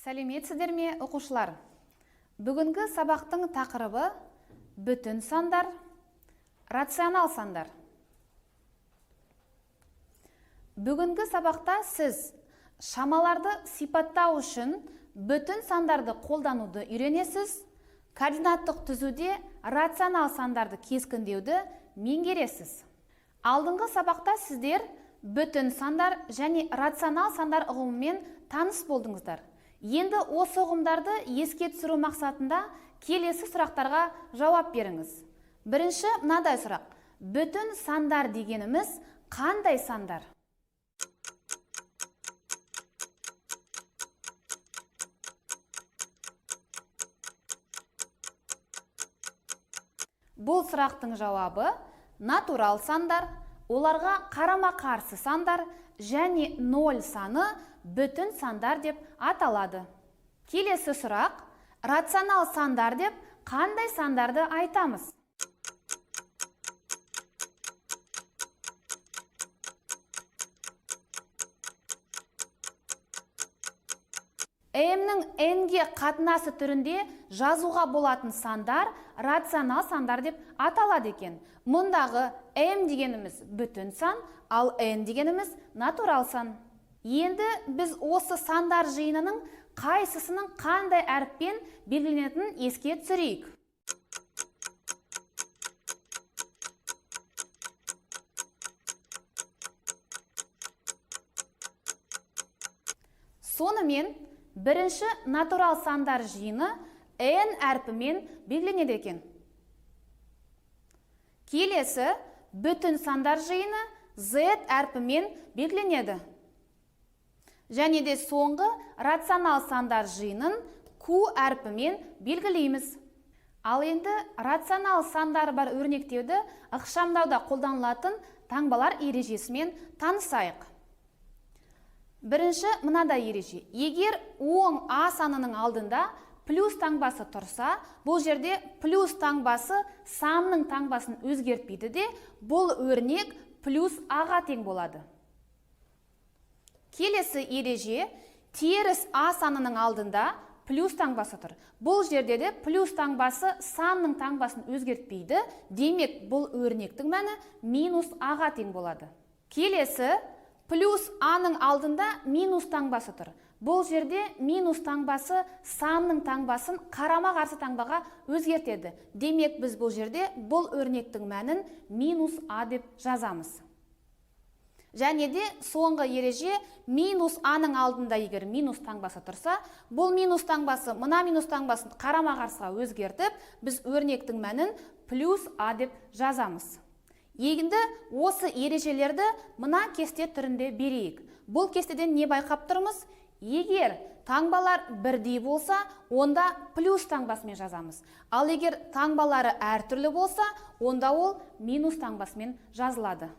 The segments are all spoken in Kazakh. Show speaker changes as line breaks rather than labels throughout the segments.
Сәлеметсіздер ме, оқушылар? Бүгінгі сабақтың тақырыбы бүтін сандар, рационал сандар. Бүгінгі сабақта сіз шамаларды сипаттау үшін бүтін сандарды қолдануды үйренесіз, координаттық түзуде рационал сандарды кескіндеуді меңгересіз. Алдыңғы сабақта сіздер бүтін сандар және рационал сандар ұғымымен таныс болдыңыздар. Енді осы ұғымдарды еске түсіру мақсатында келесі сұрақтарға жауап беріңіз. Бірінші мынадай сұрақ. Бүтін сандар дегеніміз қандай сандар? Бұл сұрақтың жауабы натурал сандар, оларға қарама-қарсы сандар және 0 саны бүтін сандар деп аталады. Келесі сұрақ, рационал сандар деп қандай сандарды айтамыз? М-нің N-ге қатынасы түрінде жазуға болатын сандар рационал сандар деп аталады екен. Мұндағы М дегеніміз бүтін сан, ал N дегеніміз натурал сан. Енді біз осы сандар жиынының қайсысының қандай әріппен белгіленетінін еске түсірейік. Сонымен, бірінші натурал сандар жиыны N әрпімен белгіленеді екен. Келесі бүтін сандар жиыны Z әрпімен белгіленеді. Және де соңғы рационал сандар жиынын Q әрпімен белгілейміз. Ал енді рационал сандары бар өрнектеуді ықшамдауда қолданылатын таңбалар ережесімен танысайық. Бірінші мынадай ереже. Егер оң А санының алдында плюс таңбасы тұрса, бұл жерде плюс таңбасы санның таңбасын өзгертпейді де, бұл өрнек плюс А-ға тең болады. Келесі ереже, теріс А санының алдында плюс таңбасы тұр. Бұл жерде де плюс таңбасы санның таңбасын өзгертпейді, демек бұл өрнектің мәні минус А-ға тең болады. Келесі плюс А-ның алдында минус таңбасы тұр. Бұл жерде минус таңбасы санның таңбасын қарама-қарсы таңбаға өзгертеді. Демек біз бұл жерде бұл өрнектің мәнін минус А деп жазамыз. Және де соңғы ереже, минус А-ның алдында егер минус таңбасы тұрса, бұл минус таңбасы мына минус таңбасын қарама-қарсыға өзгертіп, біз өрнектің мәнін плюс А деп жазамыз. Енді осы ережелерді мына кесте түрінде берейік. Бұл кестеден не байқап тұрмыз? Егер таңбалар бірдей болса, онда плюс таңбасымен жазамыз. Ал егер таңбалары әртүрлі болса, онда ол минус таңбасымен жазылады.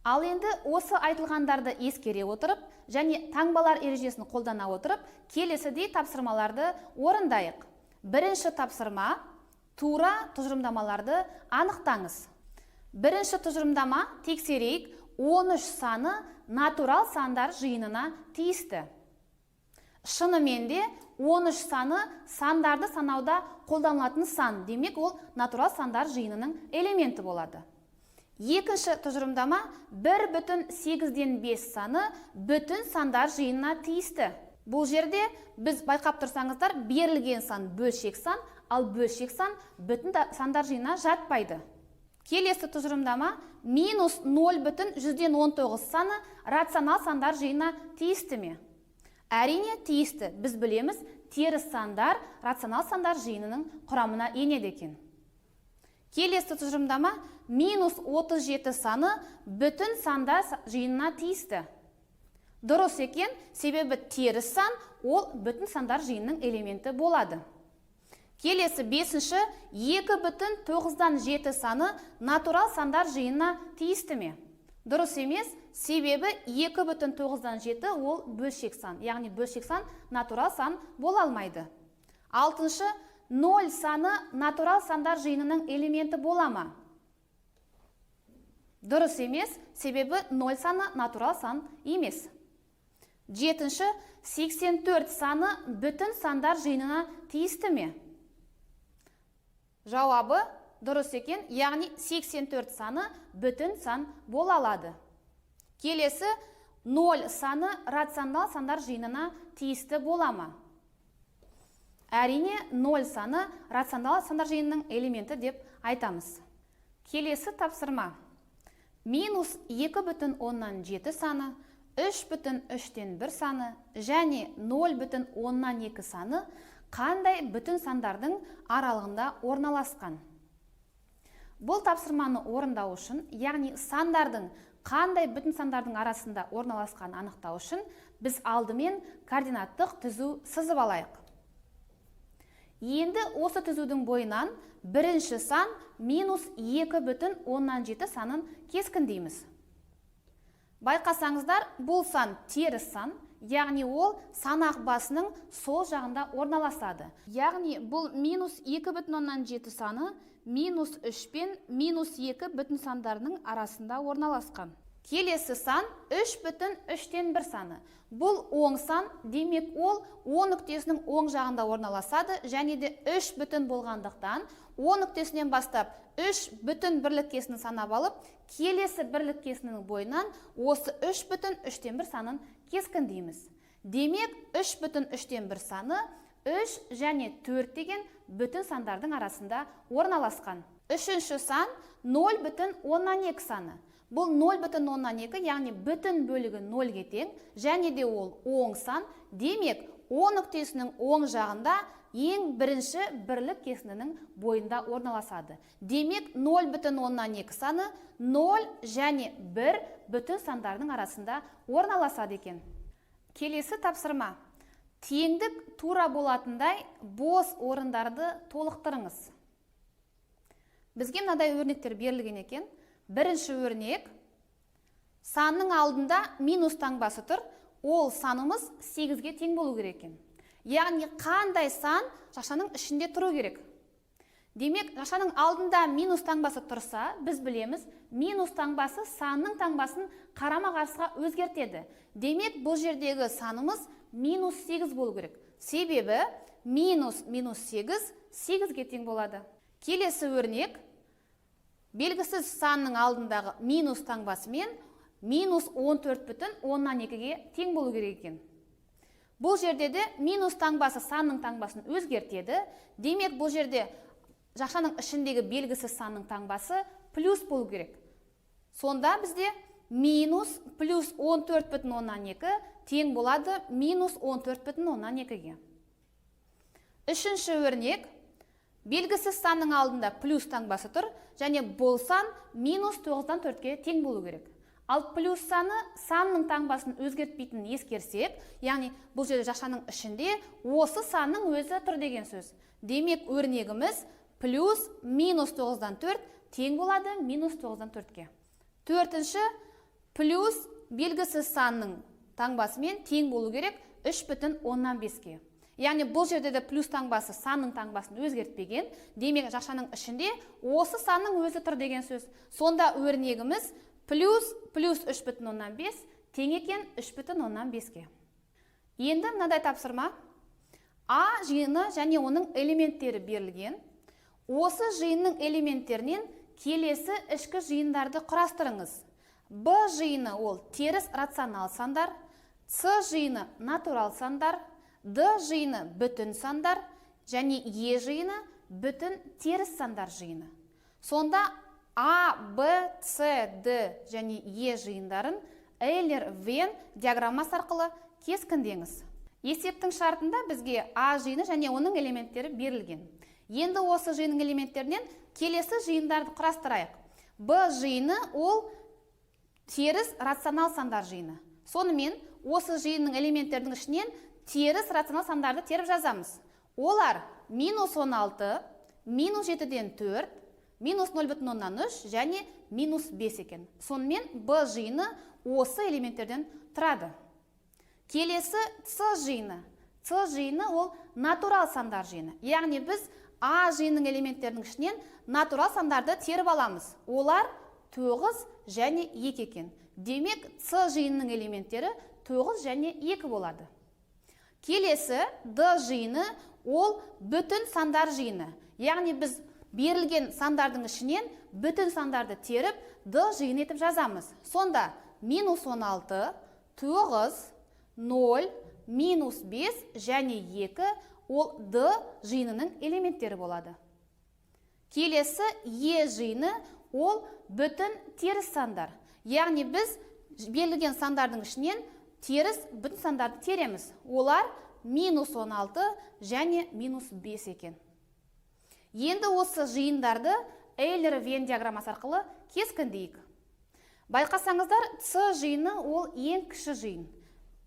Ал енді осы айтылғандарды ескере отырып, және таңбалар ережесін қолдана отырып, келесідей тапсырмаларды орындайық. Бірінші тапсырма, тура тұжырымдамаларды анықтаңыз. Бірінші тұжырымдама тексерейік, 13 саны натурал сандар жиынына тиісті. Шынымен де 13 саны сандарды санауда қолданылатын сан, демек ол натурал сандар жиынының элементі болады. Екінші тұжырымдама 1,8 саны бүтін сандар жиынына тиісті. Бұл жерде біз байқап тұрсаңыздар, берілген сан бөлшек сан, ал бөлшек сан бүтін сандар жиынына жатпайды. Келесі тұжырымдама минус 0,19 саны рационал сандар жиынына тиісті ме? Әрине тиісті. Біз білеміз, теріс сандар рационал сандар жиынының құрамына енеді екен. Келесі тұжырымдама минус 37 саны бүтін сандар жиынына тиісті. Дұрыс екен, себебі теріс сан ол бүтін сандар жиынының элементі болады. Келесі бесінші 2,9 саны натурал сандар жиынына тиісті ме? Дұрыс емес, себебі 2,9 ол бөлшек сан, яғни бөлшек сан натурал сан бола алмайды. Алтыншы, 0 саны натурал сандар жиынының элементі бола ма? Дұрыс емес, себебі 0 саны натурал сан емес. Жетінші, 84 саны бүтін сандар жиынына тиісті ме? Жауабы дұрыс екен, яғни 84 саны бүтін сан бола алады. Келесі, 0 саны рационал сандар жиынына тиісті бола ма? Әрине, 0 саны рационал сандар жиынының элементі деп айтамыз. Келесі тапсырма. Минус 2,7 саны, 3,3 саны және 0,2 саны қандай бүтін сандардың аралығында орналасқан? Бұл тапсырманы орындау үшін, яғни сандардың қандай бүтін сандардың арасында орналасқанын анықтау үшін, біз алдымен координаттық түзу сызып алайық. Енді осы түзудің бойынан бірінші сан минус 2,7 санын кескіндейміз. Байқасаңыздар, бұл сан теріс сан, яғни ол санақ басының сол жағында орналасады. Яғни бұл минус 2,7 саны минус 3 пен минус 2 бүтін сандарының арасында орналасқан. Келесі сан 3,3 саны. Бұл оң сан, демек ол 10 нүктесінің оң жағында орналасады және де 3 бүтін болғандықтан 10 нүктесінен бастап 3 бүтін бірлік кесінің санап алып, келесі бірлік кесінің бойынан осы 3,3 санын кескіндейміз. Демек 3,3 саны 3 және 4 деген бүтін сандардың арасында орналасқан. Үшінші сан 0,2 саны. Бұл 0,2, яғни бүтін бөлігі 0-ге тең, және де ол оң сан. Демек, 10 нүктесінің оң жағында ең бірінші бірлік кесіндінің бойында орналасады. Демек, 0,2 саны 0 және 1 бүтін сандардың арасында орналасады екен. Келесі тапсырма. Теңдік тура болатындай бос орындарды толықтырыңыз. Бізге мынадай өрнектер берілген екен. Бірінші өрнек, санның алдында минус таңбасы тұр, ол санымыз 8-ге тең болу керек екен. Яғни қандай сан жақшаның ішінде тұру керек. Демек, жақшаның алдында минус таңбасы тұрса, біз білеміз, минус таңбасы санның таңбасын қарама-қарсыға өзгертеді. Демек, бұл жердегі санымыз минус 8 болу керек. Себебі минус минус 8 8-ге тең болады. Келесі өрнек, белгісіз санның алдындағы минус таңбасымен минус 14,2-ге тең болу керек екен. Бұл жерде де минус таңбасы санның таңбасын өзгертеді. Демек, бұл жерде жақшаның ішіндегі белгісіз санның таңбасы плюс болу керек. Сонда бізде минус плюс 14,2 тең болады минус 14,2-ге. Үшінші өрнек, белгісіз санның алдында плюс таңбасы тұр, және бұл сан минус 9-4-ке тең болу керек. Ал плюс саны санның таңбасын өзгертпейтінін ескерсек, яғни бұл жерде жақшаның ішінде осы санның өзі тұр деген сөз. Демек, өрнегіміз плюс минус 9-4 тең болады минус 9-4-ке. Төртінші, плюс белгісіз санның таңбасымен тең болу керек 3,5-ке. Яғни бұл жерде де плюс таңбасы санның таңбасын өзгертпеген, демек жақшаның ішінде осы санның өзі тұр деген сөз. Сонда өрнегіміз плюс плюс 3,5 тең екен 3,5-ке. Енді мынадай тапсырма. А жиыны және оның элементтері берілген. Осы жиынның элементтерінен келесі ішкі жиындарды құрастырыңыз. Б жиыны ол теріс рационал сандар, С жиыны натурал сандар, Д жиыны бүтін сандар және Е жиыны бүтін теріс сандар жиыны. Сонда А, Б, С, Д және Е жиындарын Эйлер-Вен диаграммасы арқылы кескіндеңіз. Есептің шартында бізге А жиыны және оның элементтері берілген. Енді осы жиынның элементтерінен келесі жиындарды құрастырайық. Б жиыны ол теріс рационал сандар жиыны. Сонымен осы жиынның элементтерінің ішінен теріс рационал сандарды теріп жазамыз. Олар минус 16, минус 7-ден 4, минус 0,3 және минус 5 екен. Сонымен Б жиыны осы элементтерден тұрады. Келесі С жиыны. С жиыны ол натурал сандар жиыны. Яғни біз А жиынның элементтерінің ішінен натурал сандарды теріп аламыз. Олар 9 және 2 екен. Демек, С жиынының элементтері 9 және 2 болады. Келесі Д жиыны ол бүтін сандар жиыны. Яғни біз берілген сандардың ішінен бүтін сандарды теріп, Д жиыны етіп жазамыз. Сонда минус 16, 9, 0, минус 5 және 2 ол Д жиынының элементтері болады. Келесі Е жиыны ол бүтін теріс сандар. Яғни біз берілген сандардың ішінен теріс бүтін сандарды тереміз. Олар минус 16 және минус 5 екен. Енді осы жиындарды Эйлер-Венн диаграммасы арқылы кескіндейік. Байқасаңыздар, С жиыны ол ең кіші жиын.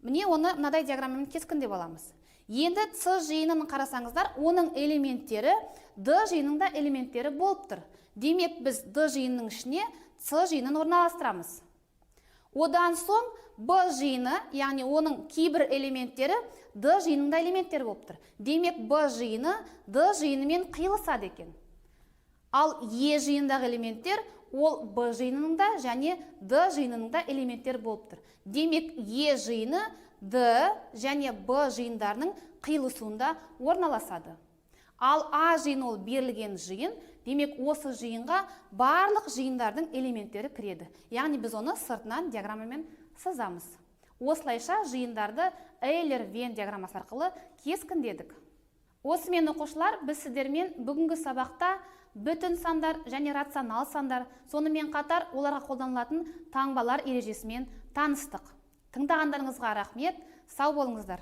Міне, оны мынадай диаграммамен кескіндеп аламыз. Енді С жиынын қарасаңыздар, оның элементтері Д жиынының да элементтері болып тұр. Демек, біз Д жиынының ішіне С жиынын орналастырамыз. Одан соң Б жиыны, яғни оның кейбір элементтері Д жиынының да элементтері болып тұр. Демек, Б жиыны Д жиынымен қиылысады екен. Ал Е жиындағы элементтер ол Б жиынының да және Д жиынының да элементтері болып тұр. Демек, Е жиыны Д және Б жиындарының қиылысуында орналасады. Ал А жиыны ол берілген жиын, демек, осы жиынға барлық жиындардың элементтері кіреді. Яғни біз оны сыртынан диаграммамен сызамыз. Осылайша жиындарды Эйлер-Венн диаграммасы арқылы кескіндедік. Осымен, оқушылар, біз сіздермен бүгінгі сабақта бүтін сандар және рационал сандар, сонымен қатар оларға қолданылатын таңбалар ережесімен таныстық. Тыңдағандарыңызға рахмет, сау болыңыздар.